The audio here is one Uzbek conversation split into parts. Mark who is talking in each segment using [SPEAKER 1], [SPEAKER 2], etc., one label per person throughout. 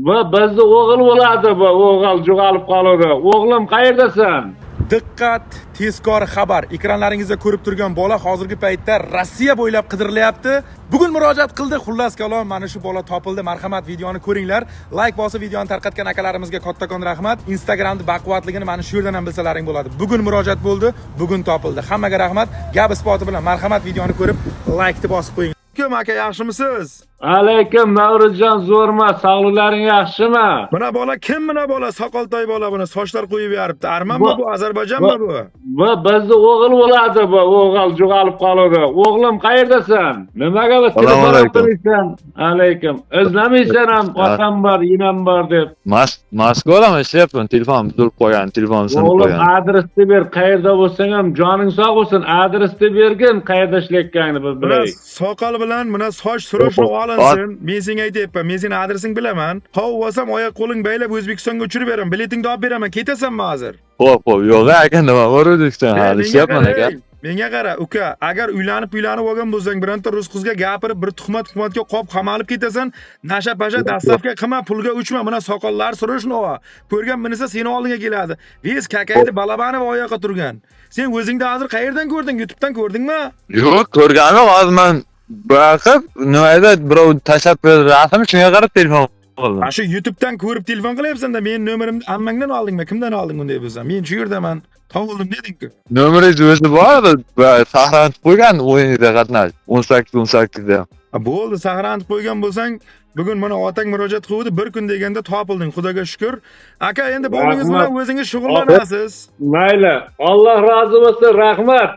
[SPEAKER 1] Bu bizni o'g'il bo'ladi, bu o'g'il jo'g'alib qoladi. O'g'lim, qayerdasan?
[SPEAKER 2] Diqqat, tezkor xabar. Ekranlaringizda ko'rib turgan bola hozirgi paytda Rossiya bo'ylab qidirilyapti. Bugun murojaat qildi. Xullas kalom, mana shu bola topildi. Marhamat, videoni ko'ringlar. Like bosib videoni tarqatgan akalarimizga kattakon rahmat. Instagramni baquvvatligini mana shu yerdan ham bilsalaring bo'ladi. Bugun murojaat bo'ldi, bugun topildi. Hammaga rahmat. Gap isboti bilan marhamat, videoni ko'rib laykni bosib qo'ying. Kim aka, yaxshimisiz?
[SPEAKER 1] Alaykum, Navruzjon, zo'rma, sog'liqlaring yaxshimi?
[SPEAKER 2] Buna bola kim, buna bola? Soqoltoy bola, buni sochlar qo'yib yaribdi. Armanmi bu, Ozarbayjonmi bu?
[SPEAKER 1] Bu bizni o'g'il bo'ladi, bu o'g'il jo'g'alib qoladi. O'g'lim, qayerdasan? Nimaga biz
[SPEAKER 3] Assalomu
[SPEAKER 1] telefon
[SPEAKER 3] alaykum.
[SPEAKER 1] qilmaysan? Alaykum. Izlamaysan ham, otam bor, enam bor deb.
[SPEAKER 3] Moskvadaman, ishlayapman, telefon buzilib qolgan, telefon sinib
[SPEAKER 1] O'g'lim,
[SPEAKER 3] qolgan.
[SPEAKER 1] Adresni ber, qayerda bo'lsang ham joning sog' bo'lsin, adresni bergin, qayerda ishlayotganingni biz
[SPEAKER 2] Buna
[SPEAKER 1] bilaylik.
[SPEAKER 2] soqol bilan buna soch срочно olinsin. Men senga aytyapman, men seni adresingni bilaman. Qovib olsam, oyoq qo'ling baylab O'zbekistonga uchirib beraman. Biletingni olib beraman. Ketasanmi hozir?
[SPEAKER 3] Xo'p, yo'q aka, nima bor O'zbekiston, hali
[SPEAKER 2] Menga
[SPEAKER 3] ishlayapman
[SPEAKER 2] qara,
[SPEAKER 3] aka.
[SPEAKER 2] ey, menga qara, uka, agar uylanib olgan bo'lsang, bironta rus qizga gapirib, bir tuhmat-tuhmatga qolib qamalib ketasan, nasha pasha доставка qilma, pulga uchma, mana soqollar срочно ol. Ko'rgan minisa seni oldinga keladi. Весь kakaydi Balabanov oyoqqa turgan. Sen o'zingni hozir qayerdan ko'rding? YouTube'dan ko'rdingmi?
[SPEAKER 3] Yo'q, ko'rganim yo'q, hozir man boqib, nima edi, birov tashlab berdi rasm, shunga qarab telefon qildim.
[SPEAKER 2] Mana shu YouTube'dan ko'rib telefon qilyapsan-da, meni nomerimni ammangdan oldingmi? Kimdan olding unday bo'lsa? Men shu yerdaman. Topildim deding-ku.
[SPEAKER 3] Nomeringiz o'zi bor edi, saqlanib qo'ygan o'yiningizda qatnash. 18 18da.
[SPEAKER 2] Ha, bo'ldi, saqlanib qo'ygan bo'lsang, bugun mana otang murojaat qildi, bir kun deganda topilding, Xudoga shukr. Aka, endi bo'lingiz bilan o'zingiz shug'ullanasiz.
[SPEAKER 1] Mayli, Alloh rozi bo'lsin, rahmat.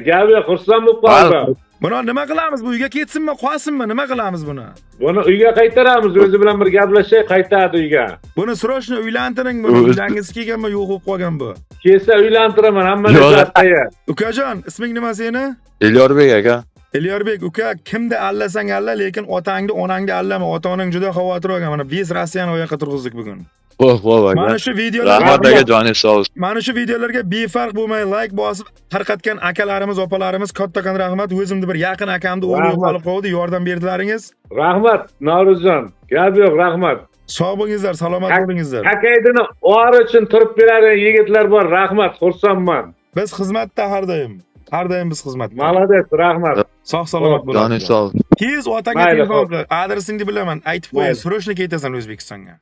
[SPEAKER 1] Gap yo'q, xursand bo'lib qoldim.
[SPEAKER 2] Buni nima qilamiz? Bu uyga ketsinmi, qolsinmi? Nima qilamiz buni?
[SPEAKER 1] Buni uyga qaytaramiz, o'zi bilan bir gaplashsak, qaytadi uyga.
[SPEAKER 2] Buni срочно uylantiring buni. Uylangisi kelganmi, yo'q bo'lib qolgan bu.
[SPEAKER 1] Kelsa uylantiraman, hamma
[SPEAKER 3] Yo'q.
[SPEAKER 1] narsa.
[SPEAKER 2] Ukajon, isming nima seni?
[SPEAKER 3] Elyorbek aka.
[SPEAKER 2] Elyorbek uka, kimni allasang alla, lekin otangni, onangni allama. Ota-onang juda xavotir olgan. Mana biz Rossiyani oyoqqa turg'izdik bugun.
[SPEAKER 3] Xo'p, aka.
[SPEAKER 2] Mana shu videolarga
[SPEAKER 3] Rahmat aka, joningiz sog' bo'lsin.
[SPEAKER 2] Mana shu videolarga befarq bo'lmay like bosib tarqatgan akalarimiz, opalarimiz kattakon rahmat. O'zimni bir yaqin akamni o'g'li
[SPEAKER 1] Rahmat.
[SPEAKER 2] yo'qolib qoldi, yordam berdilaringiz.
[SPEAKER 1] Rahmat, Navruzjon. Gap yo'q, rahmat.
[SPEAKER 2] Sog' bo'lingizlar, salomat bo'lingizlar.
[SPEAKER 1] Kakaydini ori uchun turib beradigan yigitlar bor, rahmat, xursandman.
[SPEAKER 2] Biz xizmatda har doim. Har doim biz xizmatda.
[SPEAKER 1] Молодец, rahmat.
[SPEAKER 2] Sog' salomat
[SPEAKER 3] Joningiz
[SPEAKER 2] bo'linglar.
[SPEAKER 3] sog' bo'lsin.
[SPEAKER 2] Tez otangga
[SPEAKER 1] Mayli,
[SPEAKER 2] telefon
[SPEAKER 1] xo'p.
[SPEAKER 2] qil. Adresingni bilaman, aytib qo'y,
[SPEAKER 1] Mayli.
[SPEAKER 2] срочно ketasan O'zbekistonga.